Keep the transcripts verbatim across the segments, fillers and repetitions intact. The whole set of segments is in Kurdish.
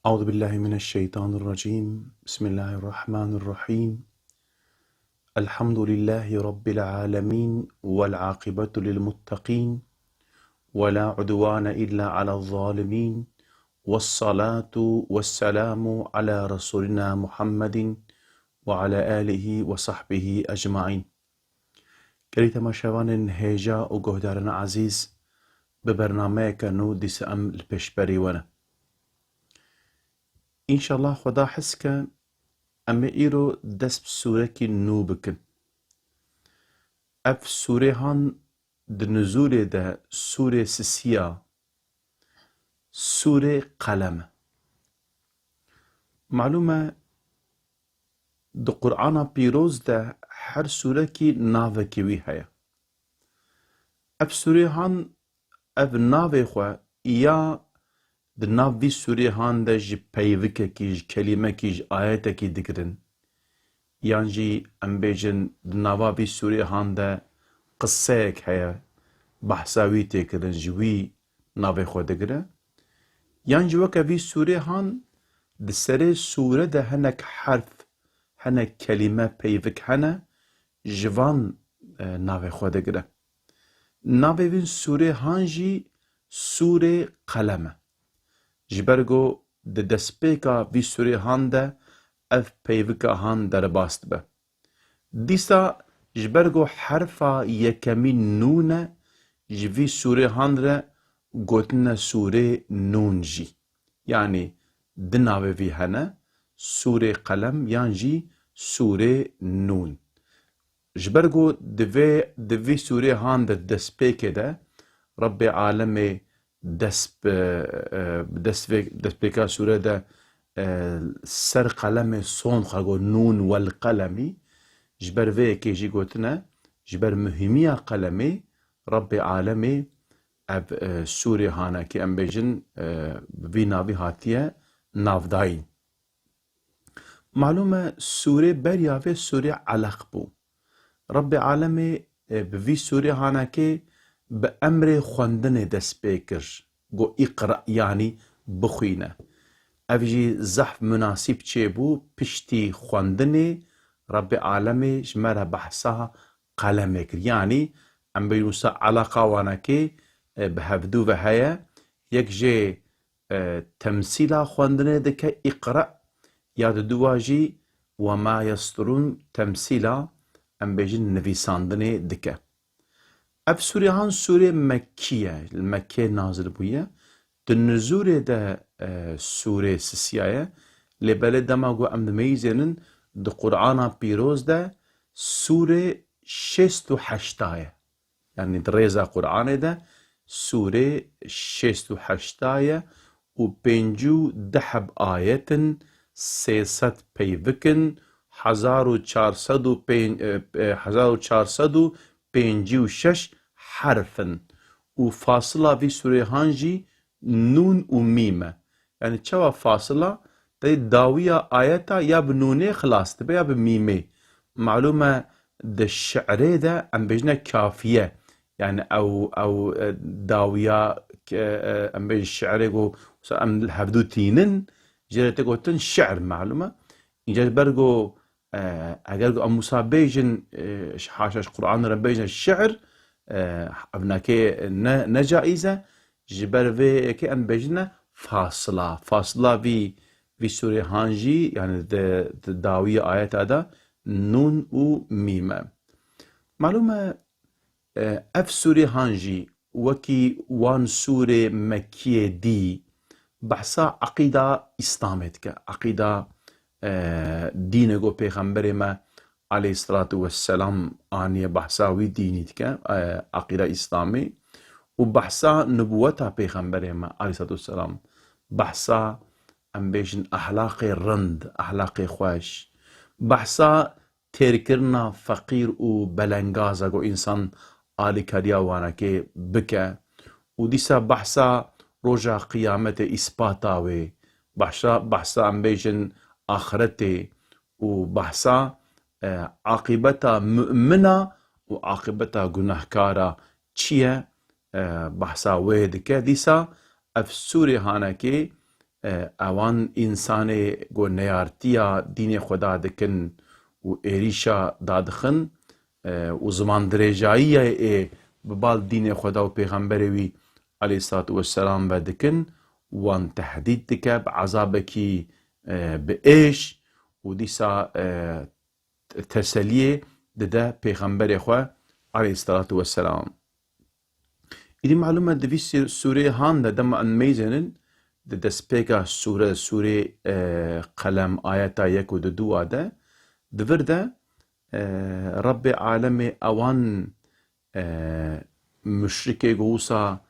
أعوذ بالله من الشيطان الرجيم. بسم الله الرحمن الرحيم. الحمد لله رب العالمين، والعاقبة للمتقين، ولا عدوان إلا على الظالمين، والصلاة والسلام على رسولنا محمد وعلى آله وصحبه أجمعين. Gelî temaşevanên hêja û guhdarên ezîz, bi bernameyeke nû dîsa em li pêşberî we ne. Înşallah Xweda hez ke, em ê îro dest bi sûrekî nû bikin. Ev sûrê han di nizûlê de sûrê sisiya, sûrê Qelem e. Malûm e, di Qur'ana Pîroz de her sûrekî navekî wî heye. Ev sûrê han ev navê xwe ya di nav vî sûrê han de ji peyvikekî, ji kelîmekî, ji ayetekî digirin, yan jî em bêjin di nava vî sûrê han de qiseyek heye, behsa wî tê kirin, ji wî navê xwe digire. Yan jî weke vî sûrê han di serê sûre de hinek herf, hinek kelîme peyvik hene, ji van, e, navê xwe digire. Navê vîn sûrê han jî sûrê Qelem e. Ji ber ku di destpêka vî sûrê han de ev peyvika han derbas dibe. Dîsa ji ber ku herfa yekemî nûn e, ji vî sûrê han re gotine sûrê Nûn jî. Yanî di navê vî hene, sûrê Qelem yan jî sûrê Nûn. Ji ber ku di vê, di vî sûrê han de destpêkê de Rebbê Alemê dest bi, e, bi dest vê, destpêka sûre de, e, ser qelemê sond xwe got, "Nûn wel qelemî." Ji ber vê yekê jî gotine, ji ber muhîmiya qelemê, Rebbê Alemê ev, e, sûrê hanekê, em bêjin, e, bi vî navî hatiye navdayîn. Malûm e, sûrê beriya vê sûrê Eleq bû. Rebbê Alemê, e, bi vî sûrê hanekê bi emrê xwendinê dest pê kir. Got, "Îqra", yanî bixwîne. Ev jî zehf munasîb çêbû, piştî xwendinê Rebbê Alemê ji me re behsa qelemê kir. Yanî, em bêjin wisa eleqa wanekê, e, bi hevdû ve heye. Yek jê, e, temsîla xwendinê dike, "Îqra", ya diduwa jî "Wema yesturûn", temsîla, em bêjin, nivîsandinê dike. Ev sûrê han sûrê Mekkî ye, li Mekkê nazil bûye. Di nizûrê de, e, sûrê sisiya ye. Lê belê dema ku em dimeyîzênin, di Qur'ana Pîroz de sûrê şêst û heşta ye. Yanî di rêza Qur'anê de sûrê şêst û heşta ye û pêncî û du heb ayet in, sê sed peyvik in, hezar û çar sed û pênc, e, e, hezar û çar sed û pêncî û şeş herf in û fasila vî sûrê han jî nûn û mîm e. Yanî çawa fasila? Tey dawiya ayeta ya bi nûnê xilas dibe ya bi mîmê. Malûm e, di şi'rê de em bêjine kafiye. Yanî ew, ew, e, dawiya, e, e, em bêjin şi'rê ku, wisa em hevdû tînin, jê re tê gotin şi'r, malûm e. Înca ji ber ku, e, eger ku em wisa bêjin, e, haşa ji Qur'anê re bêjin şi'r, e, evnakê ne, ne caiz e, ji ber vê yekê em bêjine fasila. Fasila vî, vî sûrê han jî, yanî di, di dawiya ayeta de nûn û mîm e. Malûm e, e, ev sûrê han jî wekî wan sûrê Mekkiyê dî behsa eqîda Îslamê dike. Eqîda, e, dînê ku Pêxemberê me aleyhisselatu vesselam aniye, behsa wî dînî dike, e, eqîda Îslamê û behsa nubûweta Pêxemberê me aleyhisselatu vesselam, behsa, em bêjin, ehlaqê rind, ehlaqê xweş, behsa têrkirina feqîr û belengaza ku însan alîkariya wanekê bike û dîsa behsa roja qiyametê, îspata wê, behsa, behsa em bêjin axiretê û behsa, e, aqîbeta mumina û aqîbeta gunehkara çi ye, e, behsa wê dike. Dîsa ev sûrê hanekê e, ewan însanê ku neyartiya dînê xwe da dikin û êrîşa dadixin, e, û zimandirêjayiyê ê bi bal dînê xwe da û pêxemberê wî aleyhissalatu vesselam ve dikin, wan tehdîd dike bi ezabekî, e, bi êş û dîsa, e, teseliyê dide pêxemberê xwe aleyhissalatu vesselam. Îdî malûm e di vî sî-, sûreyê han de dema em mêzênin, di destpêka sûre, sûrê, e, Qelem ayeta yek û di dû de, di vir de, e, Rebbê alemê ewan, e, muşrikê ku wisa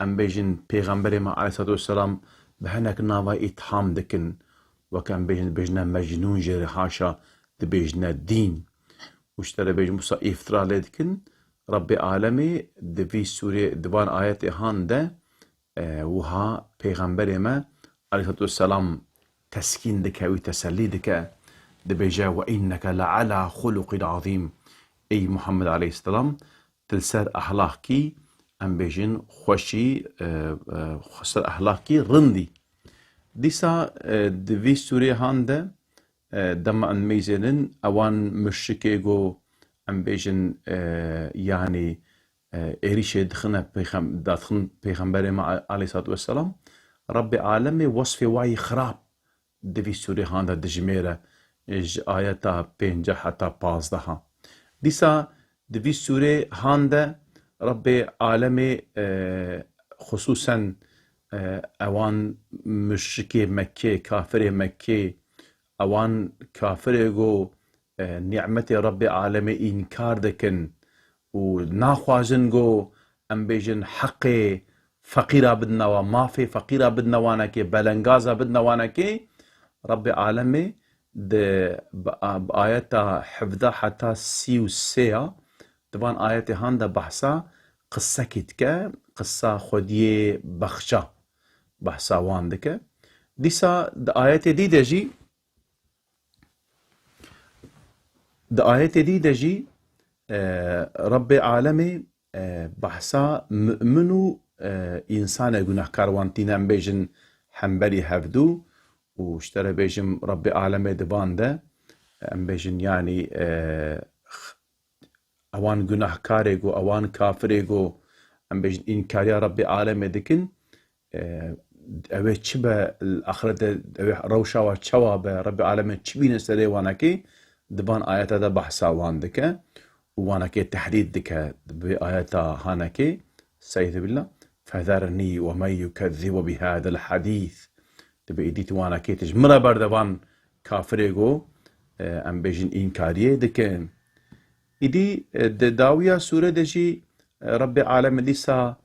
em bêjin pêxemberê me aleyhissalatu vesselam bi hinek nava îtham dikin, wek em bêjin, dibêjine mecnûn jê re haşa dibêjine dîn. Û ji te re bêjim wisa îftira lê dikin. Rebbê alemê di vî sûrê, di van ayetê han de, e, wiha pêxemberê me aleyhissalatu vesselam teskîn dike, wî tesellî dike. Dibêje, "Ve inneke le ala xuluqin azîm." Ey Muhammed aleyhisselam, tu li ser ehlakî, em bêjin, xweşî, e, e, ser ehlakî rindî. Dîsa, e, di vî sûrê han de, e, dema em mêzênin, ewan muşrikê ku em bêjin, e, yanî, e, êrîşê dixine pêxem-, dadixin pêxemberê me a-, aleyhissalatu vesselam, Rebbê alemê wesfê wayî xirab di vî sûrê han de dijmêre, e, ji ayeta pênceh heta pazdeha. Dîsa di vî sûrê han de Rebbê alemê, e, xusûsen, e, ewan muşrikê Mekkê, kafirê Mekkê, ewan kafirê ku, e, nîmetê Rebbê alemê înkar dikin û naxwazin ku em bêjin heqê feqîra bidine wa, mafê feqîra bidine wanekê, belengaza bidine wanekê, Rebbê alemê di, bi, bi ayeta hevdeh heta sî û sê ya, di van ayetê han de behsa qisekî dike, qisa xwediyê bexça behsa wan dike. Dîsa di ayetê dî de jî, di ayetê dî de jî, e, Rebbê alemê, e, behsa mu'min û, e, însanê gunehkar wan tîne, em bêjin hemberî hevdû û ji te re bêjim Rebbê alemê di van de, em bêjin yanî, e, ewan gunahkarê ku, ewan kafirê ku, em bêjin, înkariya Rebbê alemê dikin, e, ew ê çi be, li axirete ew ê rewşa wa çawa be, Rebbê alemê çi bîne serê wanekê, di van ayeta de behsa wan dike û wanekê tehdîd dike, bi ayeta hanekê, Estaizu billah, "Fezernî ve men yukezzibu bihadel hadîs." Dibe îdî tu wanekê tu ji min re berde van kafirê ku, e, em bêjin înkariyê dikin. Îdî, e, di dawiya sûre de jî, e, Rebbê alemê dîsa,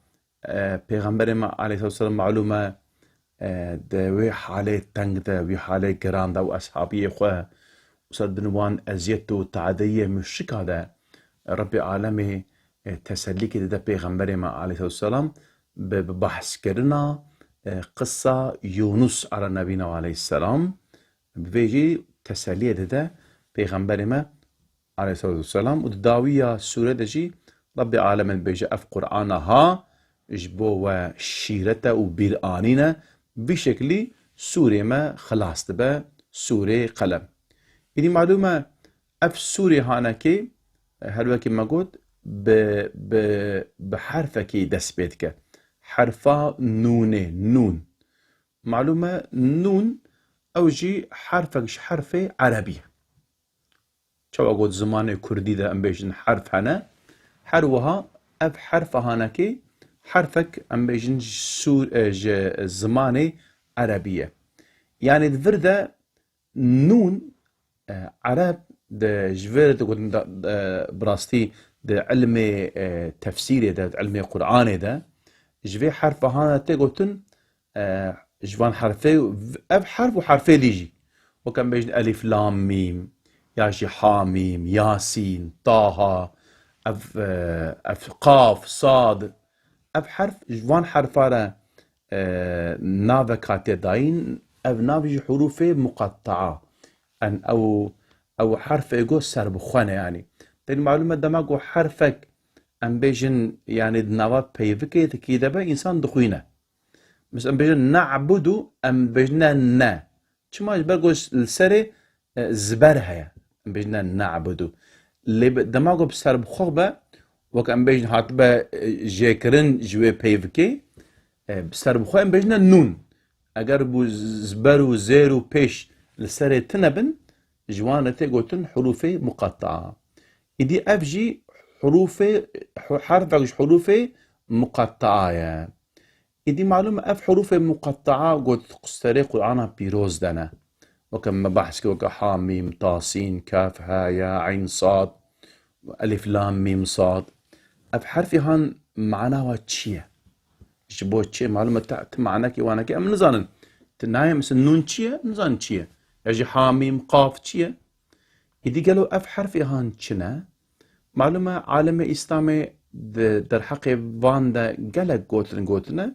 e, Pêxemberê me aleyhisselatu vesselam malûm e, e, di wê halê teng de, wî halê giran de û eshabiyê xwe û ser bin wan eziyet û tadeyê muşrika de Rebbê alemê, e, tesellîkê dide Pêxemberê me aleyhisselatu vesselam bi, bi behskirina, e, qisa Yûnus ala nebîna aleyhisselam. Bi vê jî teselliyê dide Pêxemberê me aleyhisselatu vesselam û di dawiya sûre de jî Rebbê alemê dibêje, ev Qur'ana ha ji bo we şîret e û bîranîn e. Vî şeklî sûrê me xilas dibe, sûrê Qelem. Îdî malûm e, ev sûrê hanekê, her wekî me got, bi, bi, bi herfekî dest pê dike. Herfa nûnê, nûn. Malûm e, nûn ew jî herfek ji herfê erebî ye. Çawa got zimanê kurdî de em bêjin herf hene, her wiha ev herfa hanekê herfek em bêjin ji Sûr-, e, ji zimanê erebî ye. Yanî di vir de nûn, e, ereb de ji vir digotin da, e, bi rastî di ilmê, e, tefsîrê de, di ilmê Qur'anê de ji vê herfa hane tê gotin, e, ji van herfê, ev herf û herfê dî jî. Wek em bêjin elîf, lam, mîm, ya jî ha mîm, yasîn, taha, ev, e, ev qaf, sad. Ev herf ji van herfa re, e, navek hatiye dayîn, ev nav jî hurûfê muqettaa. En ew, ew herfê go serbixwe ne yanî. Tenê malûm e dema go herfek em bêjin, yanî di nava peyvikê dikî de be, însan dixwîne. Mesela em bêjin na'budu, em bêjine ne. Çima? Ji ber ku li serê, e, ziber heye. Em bêjine na'budu. Lê bi, dema ku bi serbixwe be, wek em bêjin hatibe, e, jêkirin ji wê peyvikê, e, bi serbixwe em bêjine nûn. Eger bû z-, ziber û zêr û pêş li serê tine bin, ji wan re tê gotin hurûfê muqettaa. Îdî ev jî hurûfê, hu-, herfek ji hurûfê muqettaa ye. Îdî malûm e ev hurûfê muqettaa got serê Qur'ana pîroz de ne. Weke me behs kir, weke ha, mîm, ta, sîn, kaf, ha, ya, eyn, sad, elif, lam, mîm, sad. Ev herfê han mana wa çi ye? Ji bo çi? Malûm e te, ti manekê wanekê em nizanin. Ti nayê, mesela nûn çi ye? Nizanin çi ye. Ya jî ha, mîm, qaf çi ye? Îdî gelo ev herfê han çi ne? Malûm e, alimê Îslamê di derheqê van de gelek gotin gotine.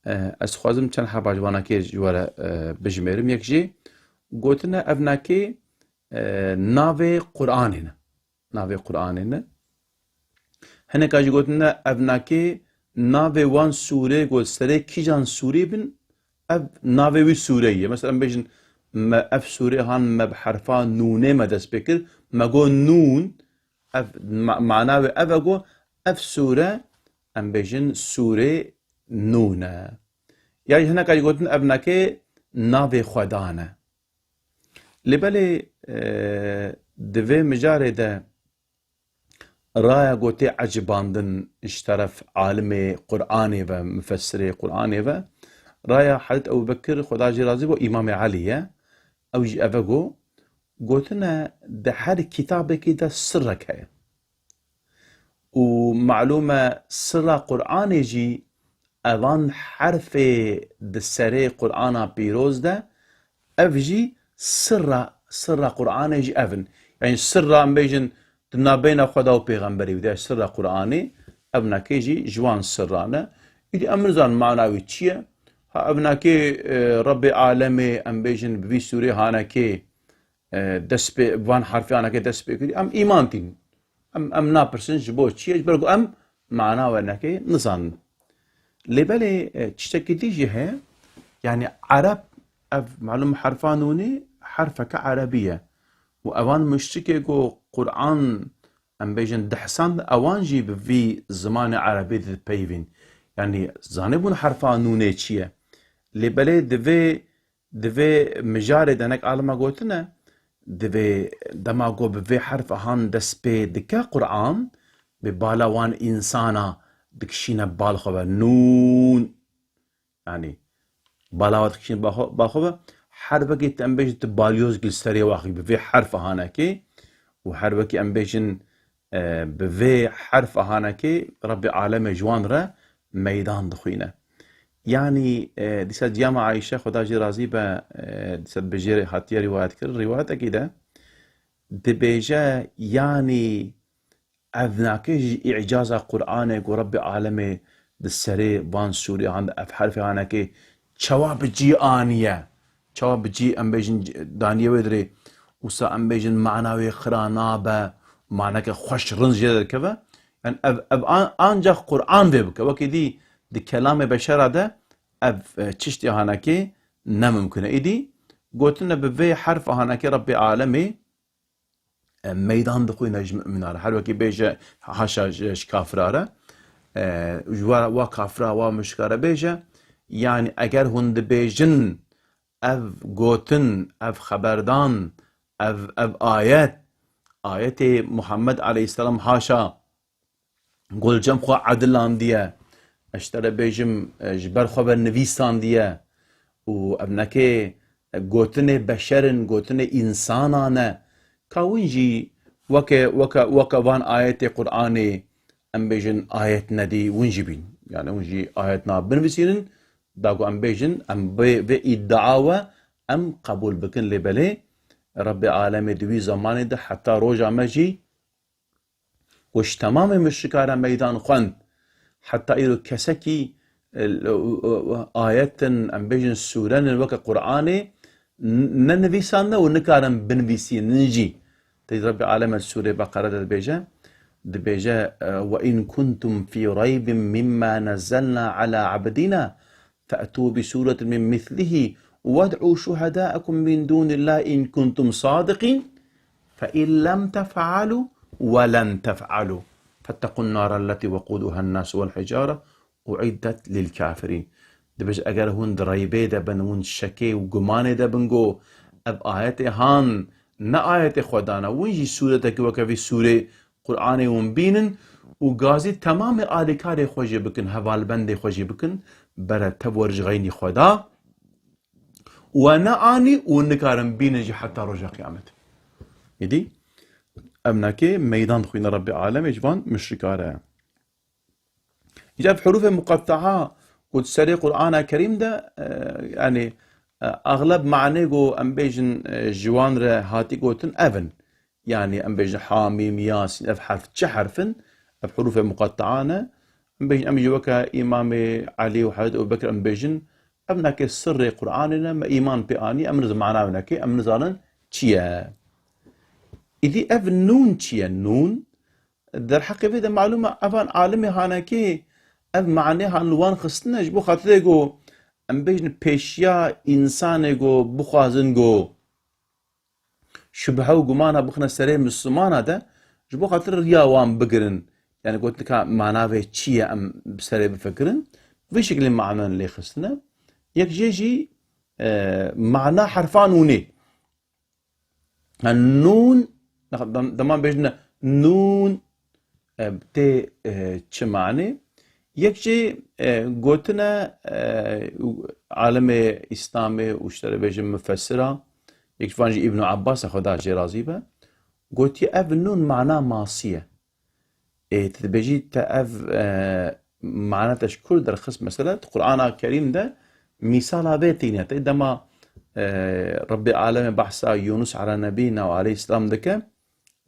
E, ez dixwazim çend heba ji wanakê ji we re, e, bijimêrim. Yek jî gotine ev nakê, e, navê Qur'anê ne. Navê Qur'anê ne. Hineka jî gotine ev nakê navê wan sûrê got serê kîjan sûrê bin, ev navê wî sûreyê ye. Mesela em bêjin me ev sûrê han me bi herfa nûnê me dest pê kir, me got nûn, ev ma-, mana wê ev e ku ev sûre em bêjin sûrê nûn e. Ya jî hineka jî gotin ev nakê navê Xwedan e. Lê belê, e, di vê mijarê de raya ku tê ecibandin ji teref alimê Qur'anê ve, mufessirê Qur'anê ve, raya Hezret Ebu Bekir, Xweda jê razî bo, Îmamê Elî ye. Ew jî ev e got, gotine di her kitabekî de sirrek heye. Û malûm e sirra Qur'anê jî evan herfê di serê Qur'ana pîroz de, ev jî sirra, sirra Qur'anê jî ev in. Yani sirra em bêjin di nabeyna Xweda û Pêxemberî de sirra Qur'anê, ev nakê jî ji wan sirran e. Îdî em nizanin mana wî çi ye. Ha ev nakê, e, Rebbê alemê em bêjin bi vî sûrê hanekê, e, dest pê, van herfê hanekê dest pê kirî, em îman tîn. Em, em napirsin ji bo çi ye? Ji ber ku em mana wê nekê nizanin. Lê belê, e, tiştekî dî jî heye. Yani ereb, ev malûm herfa nûnê herfeke erebî ye. Û evan muşrikê ku Qur'an, em bêjin, dihsand, ewan jî bi vî zimanê erebî dipeyivîn. Yani zanibûn herfa nûnê çi ye. Lê belê di vê Di vê mijarê de hinek alima gotine, divê dema ku bi vê herf han dest pê dike Qur'an, bi bala wan însana dikişîne bal xwe ve. Nûn. Yanî bala we dikişîne bal xwe, bal xwe ve. Her wekî tu em bêjin tu balyoz gil serê waxî bi vê herf hanekê û her wekî em bêjin e, bi vê herf hanekê Rebbê alemê ji wan re meydan dixwîne. Yanî, e, dîsa ciyama Ayşe, Xweda jê razî be, e, dîsa dibêjê hatiye rîwayet kirin. Rîwayetekî de dibêje, yanî ev nake ji îcaza Qur'anê ku Rebbê alemê di serê van sûrê han de ev herfê hanekê çawa bi cî aniye? Çawa bi cî, em bêjin, daniye wê dirê, wisa em bêjin mana wê xira nabe, maneke xweş rind jê dikeve. Yani ev, ev an-, ancak Qur'an vê bike. Wekî dî di kelamê beşera de ev, e, çiştê hanekê ne mimkun e. Îdî gotine bi vê herf hanekê Rebbê alemê e, meydan dixwîne ji mumîna re. Her wekî bêje, haşa ji, ji kafira re, e, ji wa, wa kafira, wa muşrika re bêje, yanî eger hûn dibêjin ev gotin, ev xeberdan, ev, ev ayet, ayetê Muhammed aleyhisselam haşa Gulcem xwe edilandiye. Ez ji te re bêjim, e, ji ber xwe ve nivîsandiye. Û ev neke, e, gotinê beşer in, gotinê însanan e. Ka win jî weke, weke, weke van ayetê Qur'anê, em bêjin ayet nedî, win jî bîn. Yani win jî ayet na binivîsînin, da ku em bêjin, em vê, vê îdia we em qebûl bikin. Lê belê Rebbê alemê di wî zemanê de heta roja me jî ku ji temamê muşrika re meydan xwend. Heta îro kesekî, e, ayetin, em bêjin sûrenin weke Qur'anê n-, ne nivîsandine û nikarin binivîsînin jî. Tê Rebbê aleme sûrê Beqere de dibêje, dibêje, e, "Ve in kuntum fî reybin mimma nezzelna ala abdina فأتوا بسورة من مثله وادعوا شهداءكم من دون الله إن كنتم صادقين فإن لم تفعلوا ولن تفعلوا فاتقوا النار التي وقودها الناس والحجارة أعدت للكافرين. Dibêje eger hûn di reybê de bin, hûn şekê û gumanê de bin ku ev ayetê han ne ayetê Xwedan e, hûn jî sûretekî weke vî sûrê Qur'anê hûn bînin û gazî temamê alîkarê xwe jî bikin, hevalbendê xwe jî bikin, bere tev wer ji xeynî Xweda we neanî û nikarin bînin jî heta roja qiyametê. Îdî ev nake meydan dixwîne Rebbê alemê ji van muşrika re. Îca ev hurûfê muqette'a ku di serê Qur'ana Kerîm de, e, yanî, e, axleb manê ku em bêjin, e, ji wan re hatî gotin ev in. Yanî em bêjin Hamîm, Yasîn, ev herf çi herf in? Ev hurûfê muqette'a ne. Em bêjin, em jî weke Îmamê Elî û Hezret Ebû Bekir em bêjin, ev nake sirrê Qur'anê ne, me îman pê anî, em niz-, mana wê nake, em nizanin çi ye. Îdî ev nûn çi ye? Nûn, derheqê vê de malûm e, evan alimê hanekê ev manê han li wan xistine, ji bo xatirê ku em bêjin pêşiya însanê ku bixwazin ku şubhe û gumana bixine serê Mislimana de, ji bo xatir riya wan bigirin. Yani gotin ka mana vê çi ye em bi serê bifikirin. Vê şekilê manen lê xistine. Yek jê jî, e, mana herfa nûnê. Ha, nûn, dem-, dema bêjine nûn, e, tê, e, çi manê? Yek jî, e, gotine, e, alimê Îslamê û ji te re bêjim mufessira, yek ji van jî Îbnû Abbas e, Xweda jê razî be, gotiye ev nûn mana masî ye. Ê, tu dibêjî te ev, e, mana te ji kur derxist? Mesela, di Qur'ana Kerîm de mîsala vê tîne. Te dema, e, Rebbê Alemê behsa Yunus ala nebîna û aleyhisselam dike,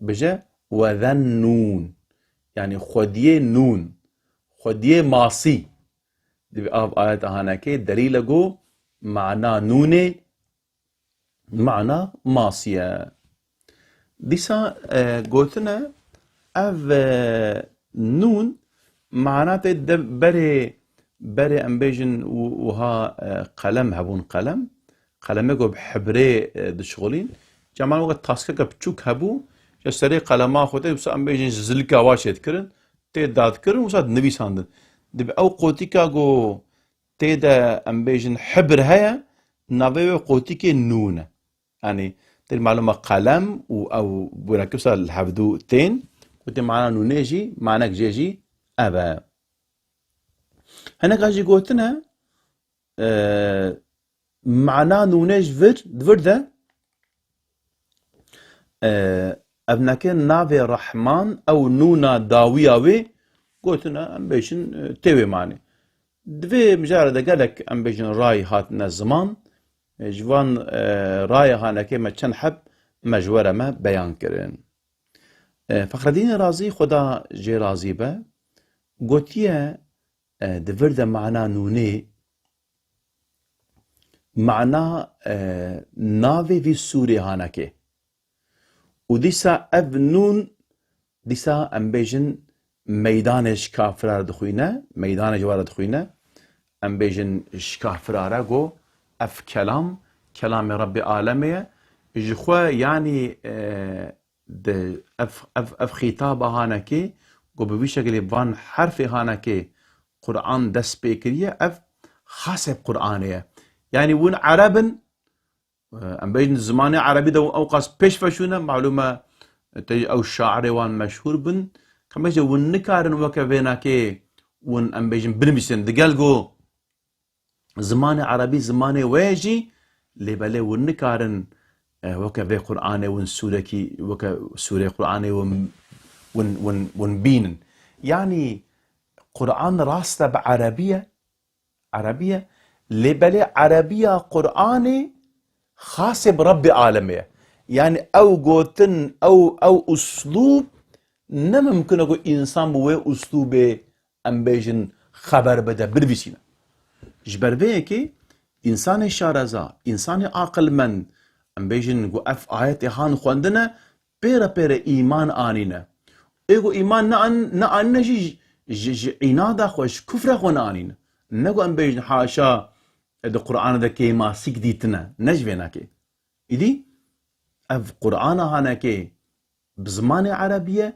bije, "Ve zennûn." Yani xwediyê nûn, xwediyê masî. Divê av ayet hanekê delîl e ku mana nûnê mana masî ye. Dîsa, e, gotine ev, e, nûn mana tê de berê, berê em bêjin û-, wiha, e, qelem hebûn, qelem. Qelemek ku bi hibrê, e, dişixulîn. Cemal weke taskeke biçûk hebû, ji serê qelema xwe tê, wisa em bêjin ji zilika wa çêdikirin, tê dadikirin, wisa dinivîsandin. Dibe ew qotîka ku tê de em bêjin hibir heye, navê wê qotîkê nûn e. Yanî tê malûm e qelem û ew bûreke wisa li hevdû tên, ku tê mana nûnê jî, manek jê jî ev e. Hineka jî gotine, e, mana nûnê ji vir, di vir de, e, ev neke navê Rehman ew nûna dawiya wê gotine, em bêjin, e, tê wê manê. Di vê mijara de gelek, em bêjin, ray hatine ziman. E, ji van, e, raya hanekê me çend heb me ji we re me beyan kirin. E, Fexredînê Razî, Xweda jê razî be, gotiye, e, di vir de mana nûnê, mana, e, navê vî sûrê hanekê. Û dîsa ev nûn, dîsa em bêjin meydanê ji kafira re dixwîne, meydanê ji we re dixwîne. Em bêjin ji kafira re ku ev kelam, kelamê Rebbê Alemê ye. Ji xwe, yanî, e, di ev, ev, ev xîtaba hanekê, ku bi vî şekilê van herfê hanekê Quran dest pê kiriye, ev xasê bi Quranê ye. Yanî hûn Ereb in, em bêjin zimanê Erebî de ew qas pêş ve çûne, malûm e, te ew şairê wan meşhûr bin, ka bêje hûn nikarin weke vênakê hûn, em bêjin, binivîsin. Digel ku zimanê Erebî zimanê we ye jî, lê belê hûn nikarin, e, weke vê Qur'anê hûn sûrekî, weke sûrê Qur'anê hûn, hûn, hûn, hûn bînin. Yanî Qur'an rast e bi Erebî ye, Erebî ye, lê belê Erebiya Qur'anê xasê bi Rebbê Alemê ye. Yanî ew gotin, ew, ew uslûb ne mimkin e ku însan bi wê uslûbê, em bêjin, xeber bide, binivîsîne. Ji ber vê yekê însanê şareza, însanê aqilmend, em bêjin ku ev ayetê han xwendine, pê re pê re îman anîne. Ê ku îman nean-, neanîne jî ji, ji, ji înada xwe, ji kufra xwe neanîne. Ne ku em bêjin haşa, e, di Qur'anê de kêmasîk dîtine. Ne ji vê nake. Îdî ev Qur'ana hanekê bi zimanê erebî ye,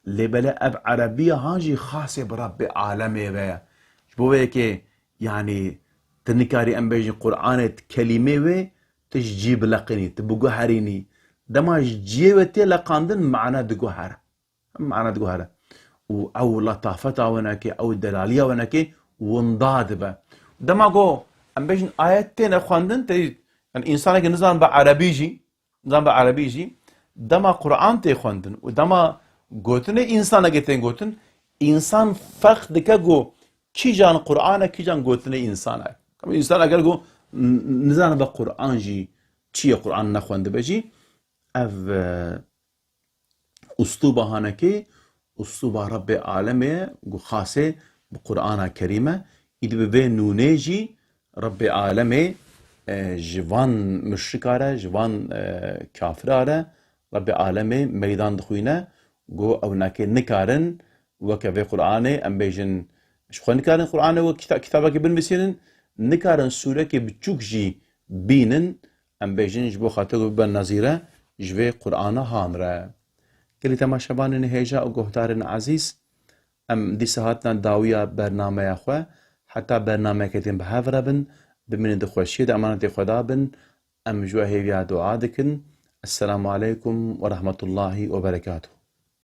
lê belê ev erebiya han jî xasê bi Rebbê alemê ve ye. Ji bo vê yekê, yanî, tu nikarî em bêjin Qur'anê di kelîmê wê, tu ji cî bileqînî, tu biguherînî. Dema ji ciyê wê tê leqandin, mane diguhere. Mane diguhere. Û ew letafeta wenekê, ew delaliya wenekê winda dibe. Dema ku em bêjin ayet têne xwendin, tê, yani, însanekî nizan bi erebî jî, nizan bi erebî jî, dema Qur'an tê xwendin û dema gotinê însanekê tên gotin, însan ferq dike ku kîjan Qur'an e, kîjan gotinê însan e. Ama însan eger ku n-, nizane bi Qur'an jî çi ye, Qur'an nexwendibe jî, ev, e, uslûba hanekê, uslûba Rebbê alemê ye, ku xasê bi Qur'ana Kerîm e. Îdî bi vê nûnê jî Rebbê alemê, e, ji van muşrika re, ji van, e, kafira re Rebbê alemê meydan dixwîne, ku ew nake nikarin weke vê Qur'anê, em bêjin, ji xwe nikarin Qur'anê wek kita-, kitabekê binivîsînin, nikarin sûrekê biçûk jî bînin, em bêjin, ji bo xatir ku bibe nezîre ji vê Qur'ana han re. Gelî temaşevanên hêja û guhdarên ezîz, em dîsa hatina dawiya bernameya xwe. Heta bernameyeke din bi hev re bin, bimînin di xweşiyê de, emanetê Xweda bin. Em ji we hêviya dua dikin. Esselamu aleykum ve rahmetullahi ve berekatuhu.